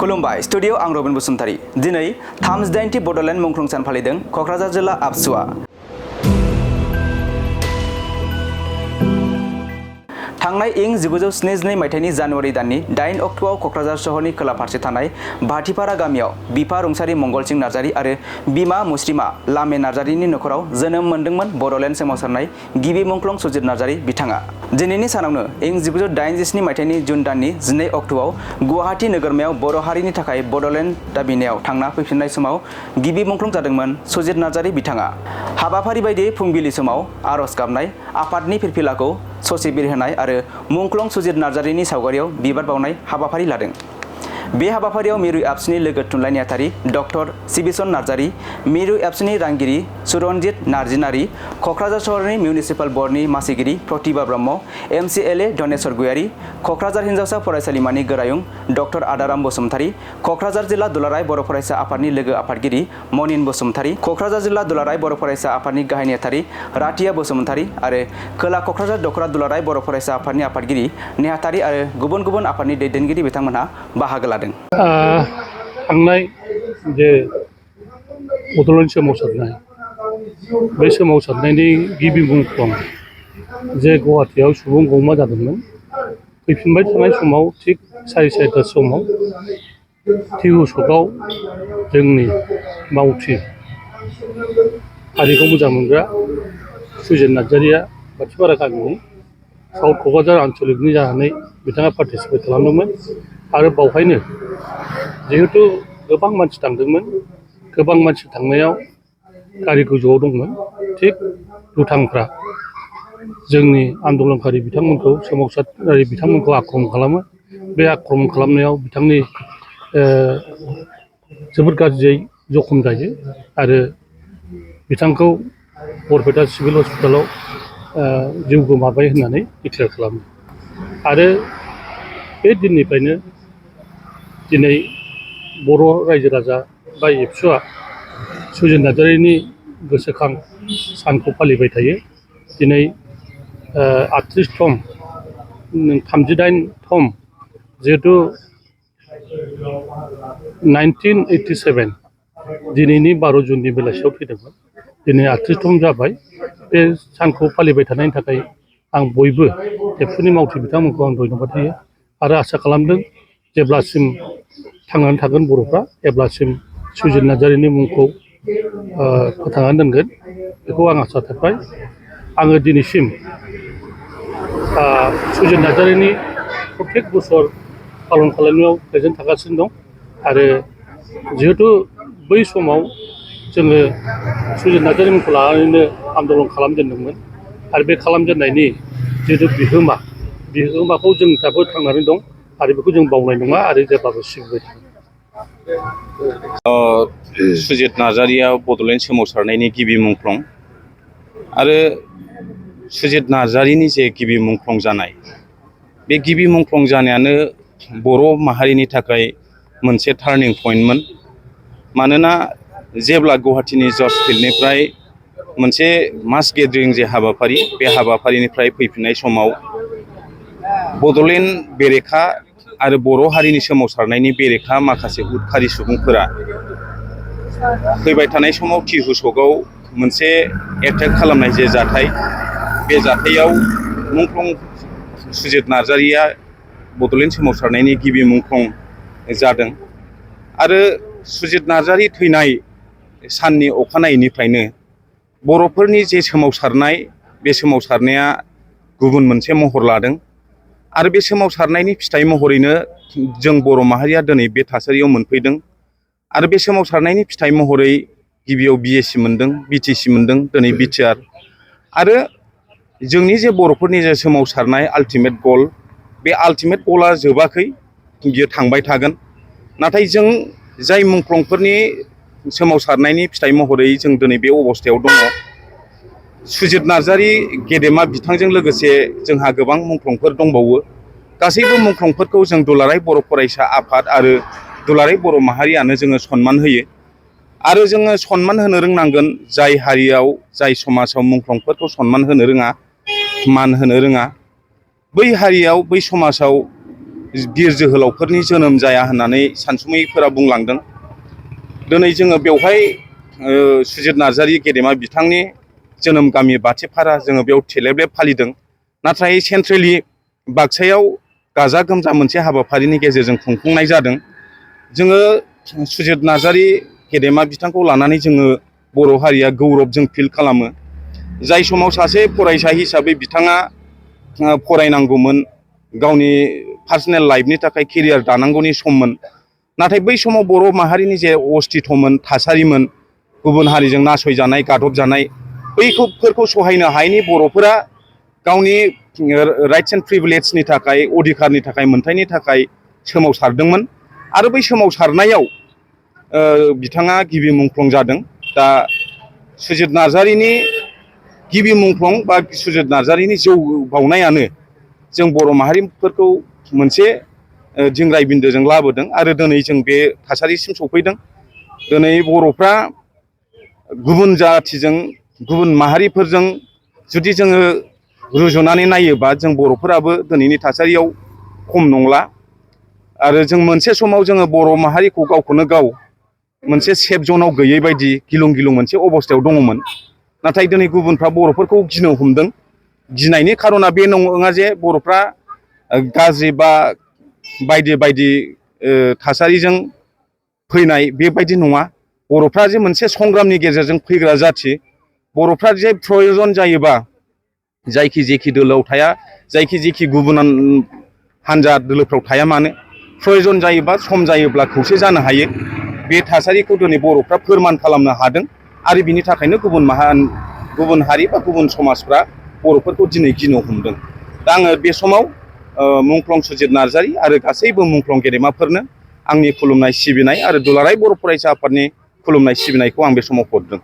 खुलुमबाय स्टुडिअ आं रबिन बसुमतारी दिनै 38 बड'लेण्ड मुंख्लं सान फालिदों क'क्राझार जिल्ला आबसुआ थांनाय इं 1972 मायथाइनि जानुवारि दाननि 8 अक्ट'आव क'क्राझार सहरनि खोला फारसे थानाय भाटिपारा गामियाव बिफा रुंसारि मंगलसिं नार्जारि आरो बिमा मुस्रिमा लामे नार्जारिनि नखराव जोनोम मोनदोंमोन बड'लेण्ड सोमावसारनाय गिबि मुंख्लं सुजित नार्जारि बिथाङा। दिनैनि सानावनो इं 1987 मायथाइनि जुन दाननि 12 अक्ट'आव गुवाहाटी नोगोरमायाव बर' हारिनि थाखाय बड'लेण्ड दाबिनायाव थांना फैफिननाय समाव गिबि मुंख्लं जादोंमोन सुजित नार्जारि बिथाङा। हाबाफारि बायदियै फुंबिलि समाव आर'ज गाबनाय, आफादनि फिरफिलाखौ ससे बिरहोनाय आरो मुंख्लं सुजित नार्जारिनि सावगारियाव बिबार बावनाय हाबाफारि लादों। बे हाबाफारियाव मिरु एबसुनि लोगो थुनलाइ नेहाथारि डक्टर सिबिसन नार्जारि, मिरु एबसुनि रांगिरि सुरन्जित नार्जिनारि, क'क्राझार सहरनि मिउनिसिपाल बर्डनि मासिगिरि प्रतिभा ब्रह्म, MCLA धनेश्वर गयारि, क'क्राझार हिन्जावसा फरायसालिमानि गोरायुं डक्टर आदाराम बसुमतारी, क'क्राझार जिल्ला दुलाराय बर' फरायसा आफादनि लोगो आफादगिरि मनिन बसुमतारी, क'क्राझार जिल्ला दुलाराय बर' फरायसा आफादनि गाहाय नेहाथारि राथिया बसुमतारी आरो खोला क'क्राझार दख'रा दुलाराय बर' फरायसा आफादनि आफादगिरि नेहाथारि आरो गुबुन गुबुन आफादनि दैदेनगिरि बिथांमोनहा बाहागो लादों। थांनाय जे बड'लेण्ड सोमावसारनाय बे सोमावसारनायनि गिबि मुंख्लं जे गुवाहाटीयाव सुबुं गौमा जादोंमोन, फैफिनबाय थानाय समाव थिग 4:30 समाव टिहु सकआव जोंनि मावथि हारिखौ मोजां मोनग्रा सुजित नार्जारिया भाटिपारा गामिनि साउथ क'क्राझार आन्चलिकनि जानानै बिथाङा पार्टिसिपेट खालामदोंमोन आरो बावहायनो जिहेतु गोबां मानसि थांदोंमोन, गोबां मानसि थांनायाव गारि गोजौआव दंमोन, थिग दुथांफ्रा जोंनि आन्दलनकारि बिथांमोनखौ सोमावसारारि बिथांमोनखौ आक्रमन खालामो। बे आक्रमन खालामनायाव बिथांनि जोबोद गाज्रियै जखम जायो आरो बिथांखौ बरपेटा सिभिल हस्पिटालाव जिउ गोमाबाय होननानै डिक्लेयार खालामो आरो बे दिननिफ्रायनो दिनै बर' रायजो राजा बा एबसुआ सुजित नार्जारिनि गोसोखां सानखौ फालिबाय थायो। दिनै 38 थम जिहेतु 1987 दिनैनि 12 जुननि बेलासियाव थैदोंमोन, दिनै 38 थम जाबाय। बे सानखौ फालिबाय थानायनि थाखाय आं बयबो एबसुनि मावथि बिथांमोनखौ आं धन्यबाद होयो आरो आसा खालामदों जेब्लासिम थांनानै थागोन बर'फ्रा अब्लासिम सुजित नार्जारिनि मुंखौ फोथांनानै दोनगोन, बेखौ आं आसा थाबाय। आङो दिनैसिम सुजित नार्जारिनि प्रत्येक बोसोर पालन खालामनायाव प्रेजेन्ट थागासिनो दं आरो जिहेतु बै समाव जोङो सुजित नार्जारि मुंखौ लानानैनो आन्दलन खालामजेनदोंमोन आरो बे खालामजेननायनि जिहेतु बिहोमाखौ जों दाबो थांनानै दं आरो बेखौ जों बावनाय नङा आरो जेब्लाबो सिबिबाय थागोन। सुजित नार्जारिया बड'लेण्ड सोमावसारनायनि गिबि मुंख्लं आरो सुजित नार्जारिनि जे गिबि मुंख्लं जानाय, बे गिबि मुंख्लं जानायानो बर' माहारिनि थाखाय मोनसे टार्निं पइन्टमोन। मानोना जेब्ला गुवाहाटीनि जर्ज फिल्डनिफ्राय मोनसे मास गेदारिं जे हाबाफारि, बे हाबाफारिनिफ्राय फैफिननाय समाव बड'लेण्ड बेरेखा आरो बर' हारिनि सोमावसारनायनि बेरेखा माखासे उदखारि सुबुंफोरा फैबाय थानाय समाव टिहु सकआव मोनसे एटेक खालामनाय जे जाथाय, बे जाथायाव मुंख्लं सुजित नार्जारिया बड'लेण्ड सोमावसारनायनि गिबि मुंख्लं जादों आरो सुजित नार्जारि थैनाय साननि अखानायैनिफ्रायनो बर'फोरनि जे सोमावसारनाय, बे सोमावसारनाया गुबुन मोनसे महर लादों आरो बे सोमावसारनायनि फिथाइ महरैनो जों बर' माहारिया दिनै बे थासारियाव मोनफैदों आरो बे सोमावसारनायनि फिथाइ महरै गिबियाव BSc मोनदों, BTC मोनदों, दिनै BTR आरो जोंनि जे बर'फोरनि जे सोमावसारनाय आल्टिमेट गल, बे आल्टिमेट गलआ जोबाखै, बियो थांबाय थागोन। नाथाय जों जाय मुंख्लंफोरनि सोमावसारनायनि फिथाइ महरै जों दिनै बे अबस्थायाव दङ, सुजित नार्जारि गेदेमा बिथांजों लोगोसे जोंहा गोबां मुंख्लंफोर दंबावो। गासैबो मुंख्लंफोरखौ जों दुलाराय बर' फरायसा आफाद आरो दुलाराय बर' माहारियानो जोङो सनमान होयो आरो जोङो सनमान होनो रोंनांगोन। जाय हारियाव, जाय समाजाव मुंख्लंफोरखौ सनमान होनो रोङा, मान होनो रोङा, बै हारियाव, बै समाजाव बिर जोहोलावफोरनि जोनोम जाया होननानै सानसुमैफोरा बुंलांदों। दिनै जोङो बेवहाय सुजित नार्जारी गेदेमा बिथांनि जोनोम गामि बाथिपारा जोङो बेयाव थेलेबलेब फालिदों। नाथाय सेन्ट्रेलि बाक्सायाव गाजा गोमजा मोनसे हाबाफारिनि गेजेरजों खुंफुंनाय जादों। जोङो सुजित नार्जारी गेदेमा बिथांखौ लानानै जोङो बर' हारिया गौरब जों फिल खालामो। जाय समाव सासे फरायसा हिसाबै बिथाङा फरायनांगौमोन, गावनि पार्सनेल लाइफनि थाखाय केरियार दानांगौनि सममोन। नाथाय बै समाव बर' माहारिनि जे अस्तित्वमोन, थासारिमोन, गुबुन हारिजों नासयजानाय, गादबजानाय, बैफोरखौ सहायनो हायैनि बर'फोरा गावनि राइट्स एन्ड प्रिभिलेजनि थाखाय, अधिकारनि थाखाय, मोन्थायनि थाखाय सोमावसारदोंमोन। आरो बै सोमावसारनायाव बिथाङा गिबि मुंख्लं जादों। दा सुजित नार्जारीनि गिबि मुंख्लं बा सुजित नार्जारीनि जौ बावनायानो जों बर' माहारिफोरखौ मोनसे दिंग्राय बिन्दोजों लाबोदों आरो दिनै जों बे थासारिसिम सफैदों। दिनै बर'फ्रा गुबुन जाथिजों, गुबुन माहारिफोरजों जुदि जोङो रुजुनानै नायोबा जों बर'फोराबो दिनैनि थासारियाव खम नंला। आरो जों मोनसे समाव जोङो बर' माहारिखौ गावखौनो गाव मोनसे सेफ जनाव गैयै बायदि गिलुं गिलुं मोनसे अबस्थायाव दङमोन। नाथाय दिनै गुबुनफ्रा बर'फोरखौ गिनो हमदों। गिनायनि खारना बे नङा जे बर'फ्रा गाज्रि बा बायदि बायदि थासारिजों फैनाय, बेबायदि नङा। बर'फ्रा जे मोनसे संग्रामनि गेजेरजों फैग्रा जाथि। बर'फ्रा जे प्रयजन जायोबा जायखि जेखि दोलोआव थाया, जायखि जेखि गुबुन हान्जा दोलोफ्राव थाया मानो, प्रयजन जायोबा सम जायोब्ला खौसे जानो हायो। बे थासारिखौ दिनै बर'फ्रा फोरमान खालामनो हादों। आरो बिनि थाखायनो गुबुन हारि बा गुबुन समाजफ्रा बर'फोरखौ दिनै गिनो हमदों। दा आङो बे समाव मुंख्लं सुजित नार्जारी आरो गासैबो मुंख्लं गेदेमाफोरनो आंनि खुलुमनाय सिबिनाय आरो दुलाराय बर' फरायसा आफादनि खुलुमनाय सिबिनायखौ आं बे समाव हरदों।